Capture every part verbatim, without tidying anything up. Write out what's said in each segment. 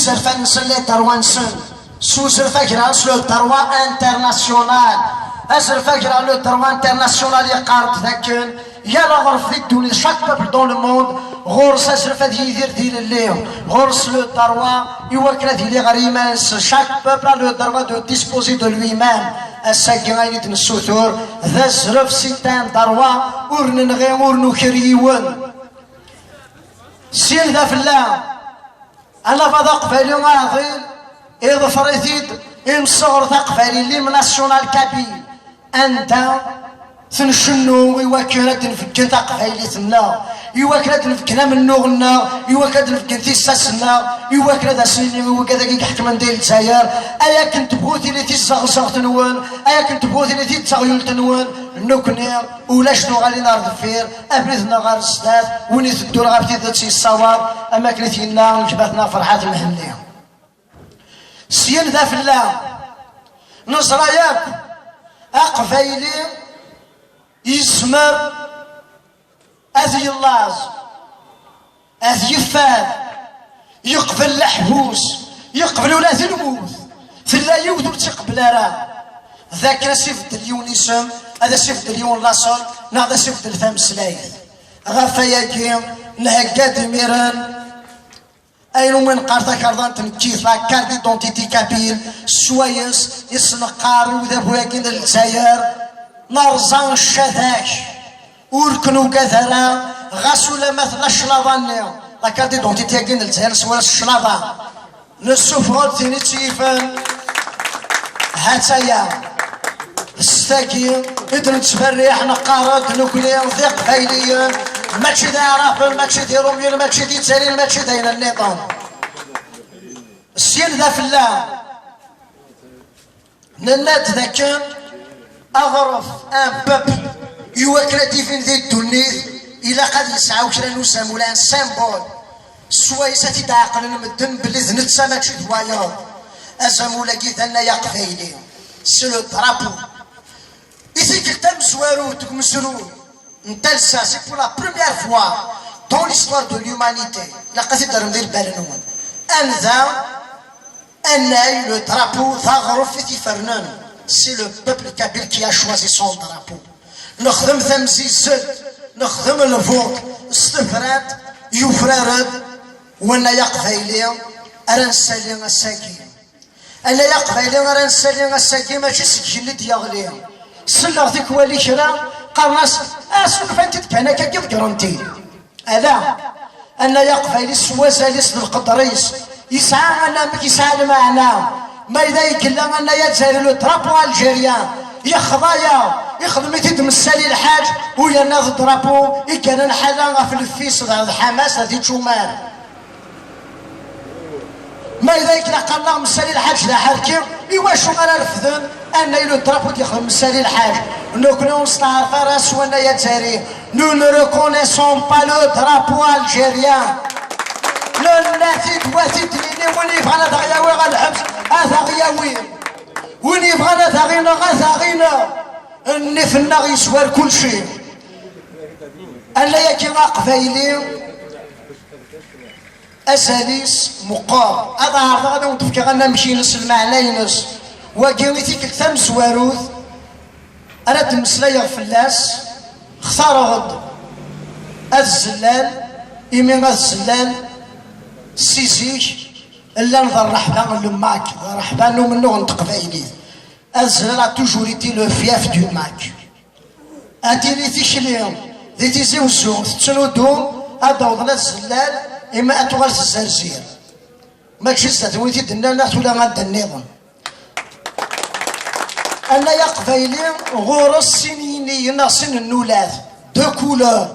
izerfan-nsen, les droits-nsen, s uzref agraɣ s le droit international. Azref agraɣ, le droit international, yeqqar-d dakken yal aɣref di ddunit, chaque peuple dans le monde, ɣur-s azref ad yidir d ilelli, ɣur-s le droit i wakken ad yili ɣer yiman-nnes. Chaque peuple a le droit de disposer de lui-même. Ass-agi ayen i d-nessutur d azref, c'est un droit, ur nenɣi, ur nuker yiwen. Syin d afella, anabaḍ aqbayli aɛḍil iḍfer-it-id imseɣret aqbayli, l'hymne national kabyle, anda tencennu i wakken ad d-nbeggel taqbaylit-nneɣ, i wakken ad d-nbeggel amennuɣ-nneɣ, i wakken ad d-nbeggel tissas-nneɣ, i wakken ad asen-nini i wigad-agi i iḥekmen di Lezzayer: ay akken tebɣu tili tizzeɣzeɣt-nwen, ay akken tebɣu tili tidzeɣyult-nwen, nekkni ulac tuɣalin ar deffir, abrid-nneɣ ɣer zdat, win iteddun ɣef tidet yessawaḍ, am akken i t-yenna gma-tneɣ Ferḥat Mhenni. Syin d afella, neẓra yakk aqbayli yezmer ad yellaẓ, ad yeffad, yeqbel leḥbus, yeqbel ula d lmut. Tella yiwet ur tt-iqebbel ara, d akken ad s-ibeddel yiwen isem, ad as-ibeddel yiwen laṣel, neɣ ad as-ibeddel tameslayt. Ɣef wayagi, nhegga-d imiren ayen umi neqqar takarḍant n kkit, la carte d'identité kabyle, swayes i s-neqqar i udabu-agi n Lezzayer: nerẓa ccada-k, ur k-nugad ara, ɣas ulamma tella cclaḍa-nni. La carte d'identité-agi n Lezzayer neswa-as cclaḍa, nessufeɣ-d tin i tt-yifen. Ha-tt-aya. S tagi i d-nettberriḥ, neqqar-d nekkni d Iqbayliyen, mačči d Iɛraben, mačči d Irumyen, mačči d Izzayriyen, mačči d ayen nniḍen. Syin d afella, nenna-d dakken aɣref, un peuple, i wakken ad d-ibin di ddunit, ilaq ad yesɛu kra n uzamul, un symbole, swayes ad t-id-ɛeqlen medden belli d netta mačči d wayeḍ. Azamul-agi d annay aqbayli, c'est le drapeau. I tikkelt tamezwarut deg umezruy n talsa, c'est pour la première fois dans l'histoire de l'humanité, ilaq ad t-id-terrem di lbal-nwen, anda annay, le drapeau, d aɣref i t-ifernen. C'est le peuple kabyle qui a choisi son drapeau. Nexdem tamzizzelt, nexdem lvuṭ s tefrat, yufrar-d wannay aqbayli ara nessali ass-agi. Annay aqbayli ara nessali ass-agi mačči seg igenni d-yeɣli. Selleɣ tikwal i kra qqaren-as: "Ah, surfant-id kan akka, ḍeggren-t-id." Ala, annay aqbayli s wazal-is d lqedr-is, yesɛa anamek, yesɛa lmeɛna. Ma yella yella annay azzayri, le drapeau algérien, yexḍa-yaɣ, ixdem-it-id Messali Lḥaǧ, u yerna d drapeau i yerran ḥala ɣef lefis d ḥamas d ičumar. Ma yella akken aqernaɣ Messali Lḥaǧ d aḥerki, iwacu ara refden annay, le drapeau d-yexdem Messali Lḥaǧ? Nekkni ur nesteɛref ara s wannay azzayri. Nous ne reconnaissons pas le drapeau algérien. Nenna-t-id, wa t-id-nini, win yebɣan ad aɣ-yawi ɣer lḥebs, ad aɣ-yawi. Win yebɣan ad aɣ-ineɣ, ad aɣ-ineɣ. Nnif-nneɣ yezwar kulci. Annay-agi aqbayli, azal-is meqqer. Ad ɛerḍeɣ ad awen-d-fkeɣ anamek-ines, lmeɛna-ines. Wagi i tikkelt tamezwarut ara d-mmeslayeɣ fell-as. Xtareɣ-d At Zellal, imi At Zellal si zik llan d rreḥba n le MAK, d rreḥba n umennuɣ n teqbaylit. At Zellal a toujours été le fief du MAK. Ad tili tikli di Tizi Wezzu tettnudu, ad d-awḍen At Zellal, imi ad tuɣal tezzerzir. Mačči zdat win t-id-nnan, neɣ tula anda nniḍen. Annay aqbayli ɣur-s sin yiniyen neɣ sin nnulat, deux couleurs.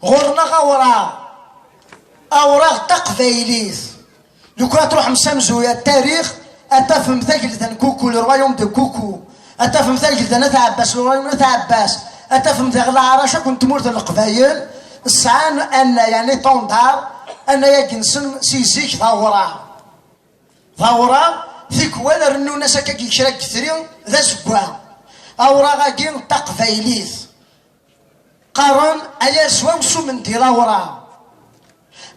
Ɣur-neɣ awraɣ, awraɣ taqbaylit. Lukan ad truḥem s amzuya n tarix, ad tafem tagelda n Kuku, le royaume de Kuku. Ad tafem tagelda n At Ɛebbas, le royaume n At Ɛebbas. Ad tafem daɣ leɛrac akk n tmurt n Leqbayel sɛan annay, un étendard, annay-agi-nsen si zik d awraɣ. D awraɣ, tikwal rennun-as akkagi kra n yetri d azeggaɣ. Awraɣ-agi d taqbaylit. Qqaren ay azwaw s umendil awraɣ.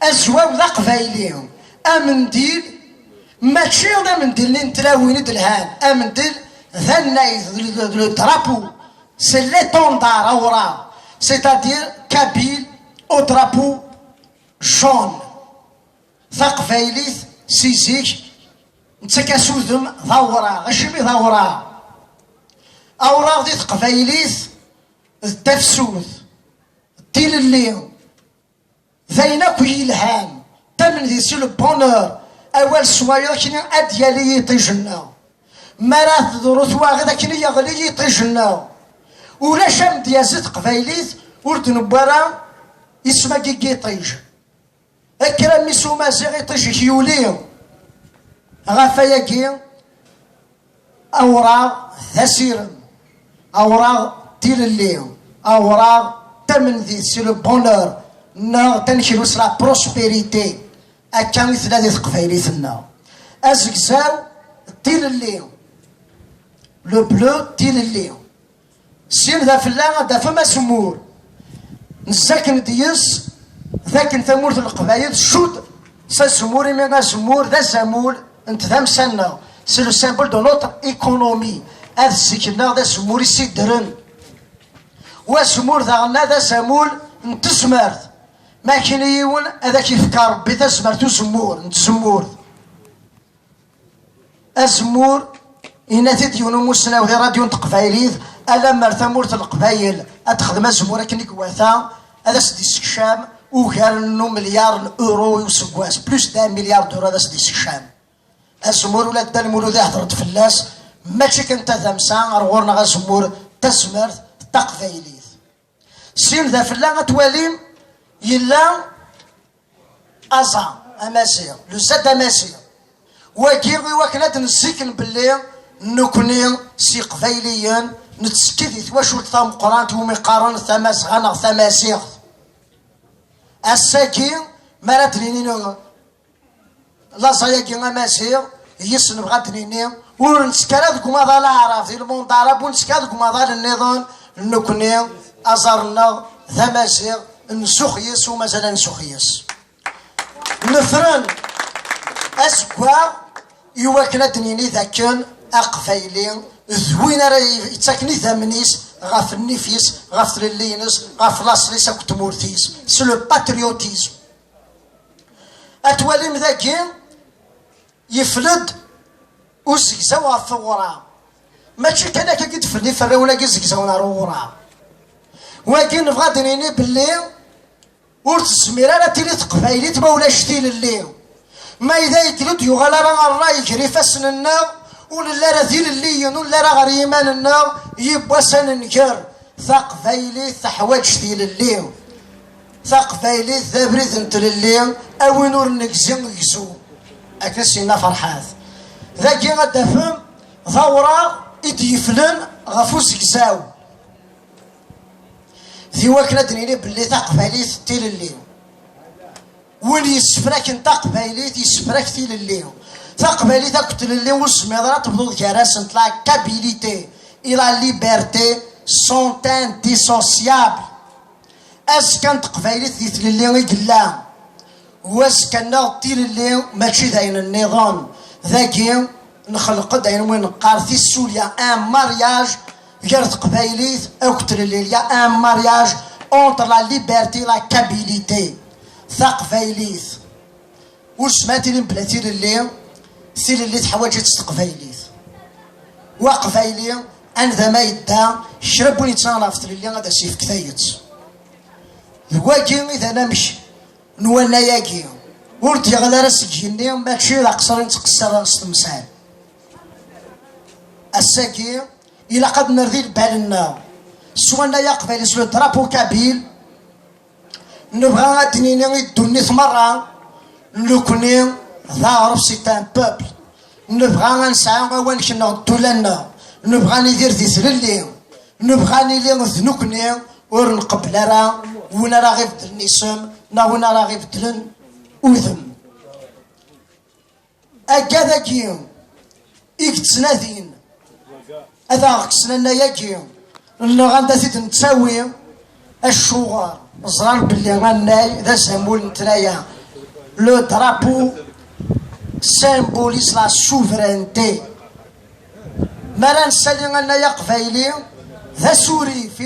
Azwaw d aqbayli, Amendil, mačči d amendil-nni n tlawin i d-lhan. Amendil d annay, d le, le drapeau, c'est l'étendard awraɣ, c'est-à-dire kabyle au drapeau jaune. Taqbaylit si zik nettak-as udem d awraɣ. Acimi d awraɣ? Awraɣ di teqbaylit d tafsut, d tilelli, d ayen akk yelhan. Tamen di si le bonheur, awal s wayeḍ akkenni ad d-yali yiṭij-nneɣ. Mi ara teḍru twaɣit akkenni yeɣli yiṭij-nneɣ. Ulac amedyaz i teqbaylit ur d-newwi ara isem-agi n yiṭij. Akker a mmi-s umaziɣ iṭij-ik yuli. Ɣef ayagi, awraɣ d asirem, awraɣ d tilelli, awraɣ d tamendit, c'est le bonheur, neɣ d aneklus, la prospérité. Akka i tella di teqbaylit-nneɣ. Azegzaw d tilelli, le bleu d tilelli. Syin d afella ad d-tafem azemmur. Nessaken-d yes d akken tamurt n Leqbayel tcudd s azemmur, imi azemmur d azamul n tdamsa-nneɣ, c'est le symbole de notre économie. Ad zik-nneɣ d azemmur isiddren. U azemmur daɣen d azamul n tezmert. Ma akken i yiwen ad ak-ifk Rebbi tazmert uzemmur, n tzemmurt. Azemmur, yenna-t-id yiwen umusnaw di radyu n teqbaylit, alammer tamurt n Leqbayel ad texdem azemmur akken i iwata, ad as-d-issekcam ugar n umilyar n euro i useggas, plus d'un milliard d'euros ad as-d-issekcam. Azemmur, ula d Dda Lmulud ihder-d fell-as, mačči kan tadamsa, ar ɣur-neɣ azemmur d tazmert d taqbaylit. Syin d afella ad twalim yella aẓar amaziɣ, le Z amaziɣ. Wagi i wakken ad d-nessiken belli nekni s Iqbayliyen nettekki di twacult tameqqrant iwumi qqaren Tamazɣa neɣ Tamaziɣt. Ass-agi, mi ara d-nini laẓay-agi amaziɣ, yis nebɣa ad d-nini, ur nettekk ara deg umaḍal aɛrab, di lmund aɛrab, ur nettekk ara deg umaḍal nniḍen, nekni aẓar-nneɣ d amaziɣ, nzux yes u mazal ad nzux yes. Nefren azeggaɣ i wakken ad d-nini d akken aqbayli d win ara yettaken idammen-is ɣef nnif-is, ɣef tlelli-ines, ɣef laṣel-is akked tmurt-is. C'est le patriotisme. Ad twalim dagi, yefled uzegzaw ɣef uɣrab. Mačči kan akka i d-fell iferrawen-agi zegzawen ar uɣrab. Wagi nebɣa ad d-nini belli ur tezmir ara ad tili teqbaylit ma ulac tilelli. Ma yella yekli ur d-yuɣal ara ṛṛay gar ifassen-nneɣ, ur nelli ara d ilelliyen, ur nelli ara ɣer yiman-nneɣ, yiwwas ad nenger. Taqbaylit teḥwaǧ tilelli. Taqbaylit d abrid n tlelli, a win ur negzi gzu. Akken s-yenna Ferḥat. Dagi ad d-tafem d awraɣ i d-yeflen ɣef uzegzaw. Di wakken ad d-nini belli taqbaylit d tilelli. Win yessefraken taqbaylit, yessefrak tilelli. Taqbaylit akked tlelli ur tezmireḍ ara ad tebduḍ gar-asent. La kabylité et la liberté sont indissociables. Azekka n teqbaylit di tlelli i yella. U azekka-nneɣ d tilelli, mačči d ayen nniḍen. Dagi, nxelq-d ayen umi neqqar tissulya, un mariage gar teqbaylit akked tlelli. Il y a un mariage entre la liberté et la kabylité. Taqbaylit. Ur semɛet ilin bla tilelli, tilelli teḥwaǧ-itt teqbaylit. U aqbayli, anda ma yedda, kra n win yettnaɣen ɣef tlelli ad as-yefk tayet. D wagi i d anamek n wannay-agi. Ur d-yeɣli ara seg yigenni, mačči d aqeṣṣer i nettqeṣṣir s temsal. Ass-agi, ilaq ad nerr di lbal-nneɣ s wannay aqbayli, s le drapeau kabyle. Nebɣa ad d-nini i ddunit merra, nekni d aɣref, c'est un peuple. Nebɣa ad nesɛu awanek-nneɣ, ddula-nneɣ. Nebɣa ad nidir di tlelli. Nebɣa ad nili d nekni, ur nqebbel ara win ara ɣ-ibeddlen isem neɣ win ara ɣ-ibeddlen udem. Agad-agi i yettnadin ad aɣ-kksen annay-agi, neɣ anda t-id-nettawi, acuɣer ẓran belli annay d azamul n tnaya, le drapeau Symbolise la souveraineté. Mi ara nessali annay aqbayli d asurif.